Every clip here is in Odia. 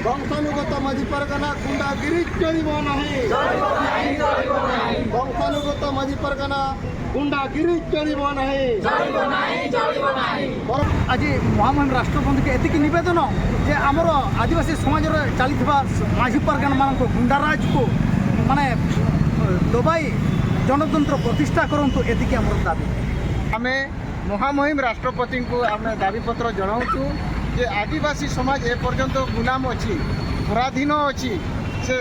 ବଂଶାନୁଗତ ମାଝି ପାରଗାନା ଗୁଣ୍ଡାଗିରି ଚଳିବ ନାହିଁ। ବଂଶାନୁଗତ ମାଝି ପାରଗାନା ଗୁଣ୍ଡାଗିରି ଚଳିବ ନାହିଁ। ଆଜି ମହାମହିମ ରାଷ୍ଟ୍ରପତିଙ୍କୁ ଏତିକି ନିବେଦନ ଯେ ଆମର ଆଦିବାସୀ ସମାଜରେ ଚାଲିଥିବା ମାଝି ପାରଗାନାମାନଙ୍କ ଗୁଣ୍ଡାରାଜକୁ ମାନେ ଦବାଇ ଗଣତନ୍ତ୍ର ପ୍ରତିଷ୍ଠା କରନ୍ତୁ, ଏତିକି ଆମର ଦାବି। ଆମେ ମହାମହିମ ରାଷ୍ଟ୍ରପତିଙ୍କୁ ଆମେ ଦାବିପତ୍ର ଜଣାଉଛୁ ଯେ ଆଦିବାସୀ ସମାଜ ଏପର୍ଯ୍ୟନ୍ତ ଗୁଲାମ ଅଛି, ପରାଧୀନ ଅଛି। ସେ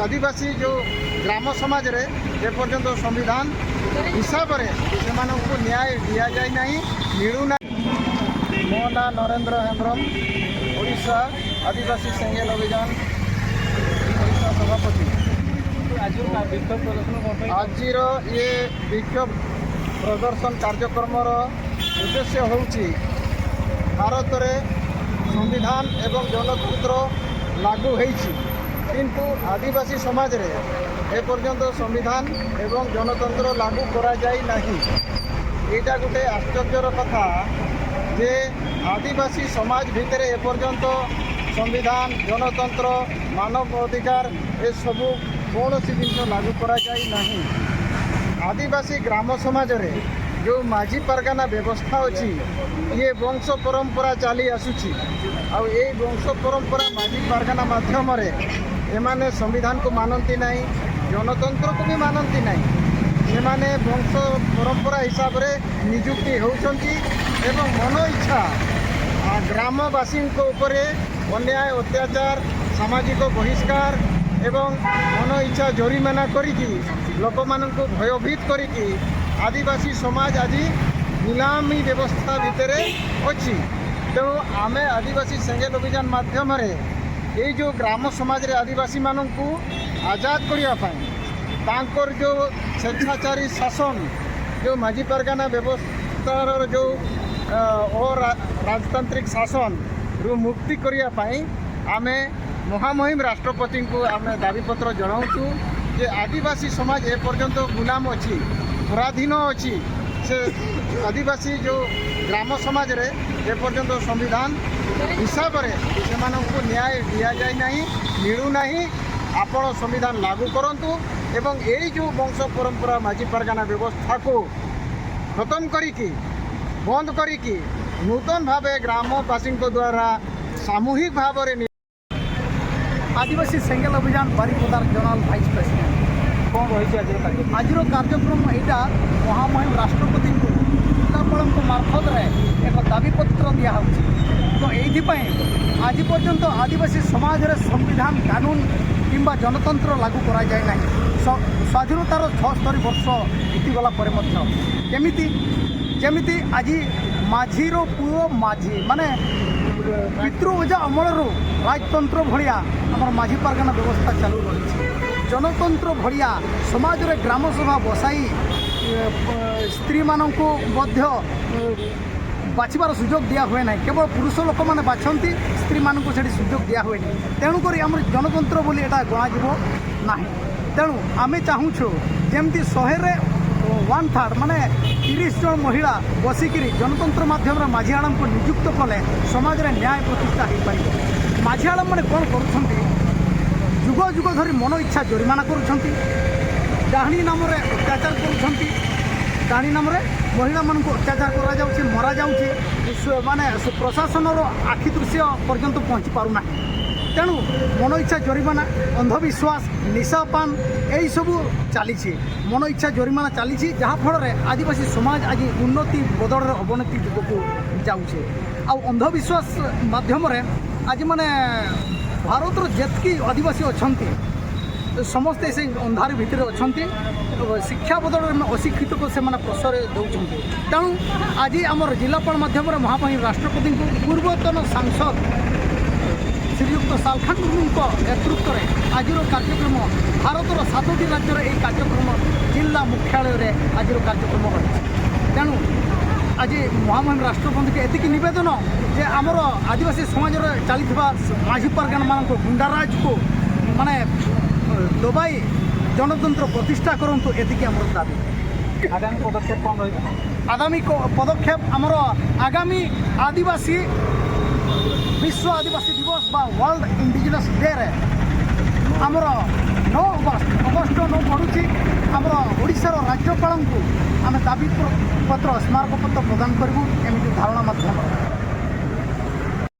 ଆଦିବାସୀ ଯେଉଁ ଗ୍ରାମ ସମାଜରେ ଏପର୍ଯ୍ୟନ୍ତ ସମ୍ବିଧାନ ହିସାବରେ ସେମାନଙ୍କୁ ନ୍ୟାୟ ଦିଆଯାଇ ନାହିଁ, ମିଳୁନାହିଁ। ମୋ ନାଁ ନରେନ୍ଦ୍ର ହେମ୍ବ୍ରମ, ଓଡ଼ିଶା ଆଦିବାସୀ ସେଙ୍ଗେଲ ଅଭିଯାନ ଓଡ଼ିଶା ସଭାପତି। ଆଜିର ଇଏ ବିକ୍ଷୋଭ ପ୍ରଦର୍ଶନ କାର୍ଯ୍ୟକ୍ରମର ଉଦ୍ଦେଶ୍ୟ ହେଉଛି, ଭାରତରେ ସମ୍ବିଧାନ ଏବଂ ଗଣତନ୍ତ୍ର ଲାଗୁ ହୋଇଛି, କିନ୍ତୁ ଆଦିବାସୀ ସମାଜରେ ଏପର୍ଯ୍ୟନ୍ତ ସମ୍ବିଧାନ ଏବଂ ଗଣତନ୍ତ୍ର ଲାଗୁ କରାଯାଇ ନାହିଁ। ଏଇଟା ଗୋଟେ ଆଶ୍ଚର୍ଯ୍ୟର କଥା ଯେ ଆଦିବାସୀ ସମାଜ ଭିତରେ ଏପର୍ଯ୍ୟନ୍ତ ସମ୍ବିଧାନ, ଗଣତନ୍ତ୍ର, ମାନବ ଅଧିକାର ଏସବୁ କୌଣସି ଜିନିଷ ଲାଗୁ କରାଯାଇ ନାହିଁ। ଆଦିବାସୀ ଗ୍ରାମ ସମାଜରେ ଯେଉଁ ମାଝି ପାରଗାନା ବ୍ୟବସ୍ଥା ଅଛି, ଇଏ ବଂଶ ପରମ୍ପରା ଚାଲି ଆସୁଛି। ଆଉ ଏଇ ବଂଶ ପରମ୍ପରା ମାଝି ପାରଗାନା ମାଧ୍ୟମରେ ଏମାନେ ସମ୍ବିଧାନକୁ ମାନନ୍ତି ନାହିଁ, ଗଣତନ୍ତ୍ରକୁ ବି ମାନନ୍ତି ନାହିଁ। ସେମାନେ ବଂଶ ପରମ୍ପରା ହିସାବରେ ନିଯୁକ୍ତି ହେଉଛନ୍ତି ଏବଂ ମନ ଇଚ୍ଛା ଗ୍ରାମବାସୀଙ୍କ ଉପରେ ଅନ୍ୟାୟ, ଅତ୍ୟାଚାର, ସାମାଜିକ ବହିଷ୍କାର ଏବଂ ମନ ଇଚ୍ଛା ଜରିମାନା କରିକି, ଲୋକମାନଙ୍କୁ ଭୟଭୀତ କରିକି ଆଦିବାସୀ ସମାଜ ଆଜି ଗୁଲାମୀ ବ୍ୟବସ୍ଥା ଭିତରେ ଅଛି। ତେଣୁ ଆମେ ଆଦିବାସୀ ସେଙ୍ଗେଲ ଅଭିଯାନ ମାଧ୍ୟମରେ ଏଇ ଯେଉଁ ଗ୍ରାମ ସମାଜରେ ଆଦିବାସୀମାନଙ୍କୁ ଆଜାଦ କରିବା ପାଇଁ, ତାଙ୍କର ଯେଉଁ ସ୍ବେଚ୍ଛାଚାରୀ ଶାସନ, ଯେଉଁ ମାଝି ପାରଗାନା ବ୍ୟବସ୍ଥାର ଯେଉଁ ଅରାଜତାନ୍ତ୍ରିକ ଶାସନରୁ ମୁକ୍ତି କରିବା ପାଇଁ ଆମେ ମହାମହିମ ରାଷ୍ଟ୍ରପତିଙ୍କୁ ଆମେ ଦାବିପତ୍ର ଜଣାଉଛୁ ଯେ ଆଦିବାସୀ ସମାଜ ଏପର୍ଯ୍ୟନ୍ତ ଗୁଲାମ ଅଛି, ପରାଧୀନ ଅଛି। ସେ ଆଦିବାସୀ ଯେଉଁ ଗ୍ରାମ ସମାଜରେ ଏପର୍ଯ୍ୟନ୍ତ ସମ୍ବିଧାନ ହିସାବରେ ସେମାନଙ୍କୁ ନ୍ୟାୟ ଦିଆଯାଇ ନାହିଁ, ମିଳୁନାହିଁ। ଆପଣ ସମ୍ବିଧାନ ଲାଗୁ କରନ୍ତୁ ଏବଂ ଏଇ ଯେଉଁ ବଂଶ ପରମ୍ପରା ମାଝି ପାରଗାନା ବ୍ୟବସ୍ଥାକୁ ଖତମ କରିକି, ବନ୍ଦ କରିକି ନୂତନ ଭାବେ ଗ୍ରାମବାସୀଙ୍କ ଦ୍ୱାରା ସାମୂହିକ ଭାବରେ ଆଦିବାସୀ ସେଙ୍ଗେଲ ଅଭିଯାନ ବାରିପଦାର ଜୋନାଲ ଭାଇସ୍ ପ୍ରେସିଡେଣ୍ଟ। କ'ଣ ରହିଛି ଆଜିର କାର୍ଯ୍ୟକ୍ରମ? ଆଜିର କାର୍ଯ୍ୟକ୍ରମ ଏଇଟା, ମହାମହିମ ରାଷ୍ଟ୍ରପତିଙ୍କୁ ଜିଲ୍ଲାପାଳଙ୍କ ମାର୍ଫତରେ ଏକ ଦାବିପତ୍ର ଦିଆହେଉଛି। ତ ଏଇଥିପାଇଁ ଆଜି ପର୍ଯ୍ୟନ୍ତ ଆଦିବାସୀ ସମାଜରେ ସମ୍ବିଧାନ, କାନୁନ କିମ୍ବା ଗଣତନ୍ତ୍ର ଲାଗୁ କରାଯାଇ ନାହିଁ। ସ୍ୱାଧୀନତାର 76 ବର୍ଷ ବିତିଗଲା ପରେ ମଧ୍ୟ କେମିତି ଯେମିତି ଆଜି ମାଝିର ପୁଅ ମାଝି, ମାନେ ପିତୃ ଅଜା ଅମଳରୁ ରାଜତନ୍ତ୍ର ଭଳିଆ ଆମର ମାଝି ପାରଗାନା ବ୍ୟବସ୍ଥା ଚାଲୁ ରହିଛି। ଗଣତନ୍ତ୍ର ଭଳିଆ ସମାଜରେ ଗ୍ରାମସଭା ବସାଇ ସ୍ତ୍ରୀମାନଙ୍କୁ ମଧ୍ୟ ବାଛିବାର ସୁଯୋଗ ଦିଆ ହୁଏ ନାହିଁ। କେବଳ ପୁରୁଷ ଲୋକମାନେ ବାଛନ୍ତି, ସ୍ତ୍ରୀମାନଙ୍କୁ ସେଠି ସୁଯୋଗ ଦିଆ ହୁଏନି। ତେଣୁକରି ଆମର ଗଣତନ୍ତ୍ର ବୋଲି ଏଇଟା ଗଣାଯିବ ନାହିଁ। ତେଣୁ ଆମେ ଚାହୁଁଛୁ ଯେମିତି 100ରେ 1/3, ମାନେ 30 ଜଣ ମହିଳା ବସିକିରି ଗଣତନ୍ତ୍ର ମାଧ୍ୟମରେ ମାଝି ଆଳମକୁ ନିଯୁକ୍ତ କଲେ ସମାଜରେ ନ୍ୟାୟ ପ୍ରତିଷ୍ଠା ହୋଇପାରିବ। ମାଝି ଆଳମ ମାନେ କ'ଣ କରୁଛନ୍ତି? ଯୁଗ ଯୁଗ ଧରି ମନ ଇଚ୍ଛା ଜରିମାନା କରୁଛନ୍ତି, ଡାହାଣୀ ନାମରେ ଅତ୍ୟାଚାର କରୁଛନ୍ତି। ଡାହାଣୀ ନାମରେ ମହିଳାମାନଙ୍କୁ ଅତ୍ୟାଚାର କରାଯାଉଛି, ମରାଯାଉଛି, ମାନେ ପ୍ରଶାସନର ଆଖି ଦୃଶ୍ୟ ପର୍ଯ୍ୟନ୍ତ ପହଞ୍ଚି ପାରୁନାହିଁ। ତେଣୁ ମନ ଇଚ୍ଛା ଜରିମାନା, ଅନ୍ଧବିଶ୍ୱାସ, ନିଶାପାନ ଏଇସବୁ ଚାଲିଛି। ମନ ଇଚ୍ଛା ଜରିମାନା ଚାଲିଛି, ଯାହାଫଳରେ ଆଦିବାସୀ ସମାଜ ଆଜି ଉନ୍ନତି ବଦଳରେ ଅବନତି ଦିଗକୁ ଯାଉଛି। ଆଉ ଅନ୍ଧବିଶ୍ୱାସ ମାଧ୍ୟମରେ ଆଜି ମାନେ ଭାରତର ଯେତିକି ଆଦିବାସୀ ଅଛନ୍ତି, ସମସ୍ତେ ସେଇ ଅନ୍ଧାର ଭିତରେ ଅଛନ୍ତି। ଶିକ୍ଷା ବଦଳରେ ଅଶିକ୍ଷିତକୁ ସେମାନେ ପ୍ରଶ୍ରୟ ଦେଉଛନ୍ତି। ତେଣୁ ଆଜି ଆମର ଜିଲ୍ଲାପାଳ ମାଧ୍ୟମରେ ମହାମହିମ ରାଷ୍ଟ୍ରପତିଙ୍କୁ ପୂର୍ବତନ ସାଂସଦ ଶ୍ରୀଯୁକ୍ତ ସାଲଖାନ ମୁର୍ମୁଙ୍କ ନେତୃତ୍ୱରେ ଆଜିର କାର୍ଯ୍ୟକ୍ରମ, ଭାରତର 7ଟି ରାଜ୍ୟର ଏହି କାର୍ଯ୍ୟକ୍ରମ ଜିଲ୍ଲା ମୁଖ୍ୟାଳୟରେ ଆଜିର କାର୍ଯ୍ୟକ୍ରମ ରହିଛି। ତେଣୁ ଆଜି ମହାମହିମ ରାଷ୍ଟ୍ରପତିଙ୍କୁ ଏତିକି ନିବେଦନ ଯେ ଆମର ଆଦିବାସୀ ସମାଜରେ ଚାଲିଥିବା ମାଝି ପାରଗାନାମାନଙ୍କ ଗୁଣ୍ଡାରାଜକୁ ମାନେ ଦବାଇ ଗଣତନ୍ତ୍ର ପ୍ରତିଷ୍ଠା କରନ୍ତୁ, ଏତିକି ଆମର ଦାବି। ଆଗାମୀ ପଦକ୍ଷେପ କ'ଣ ରହିବ? ଆଗାମୀ ପଦକ୍ଷେପ ଆମର ଆଗାମୀ ଆଦିବାସୀ ବିଶ୍ୱ ଆଦିବାସୀ ଦିବସ ବା ୱାର୍ଲଡ ଇଣ୍ଡିଜିନସ୍ ଡେରେ ଆମର 9 ଅଗଷ୍ଟ, ଅଗଷ୍ଟ 9 ପଡ଼ୁଛି, ଆମର ଓଡ଼ିଶାର ରାଜ୍ୟପାଳଙ୍କୁ ଆମେ ଦାବି ପତ୍ର, ସ୍ମାରକପତ୍ର ପ୍ରଦାନ କରିବୁ ଏମିତି ଧାରଣା ମାଧ୍ୟମରେ।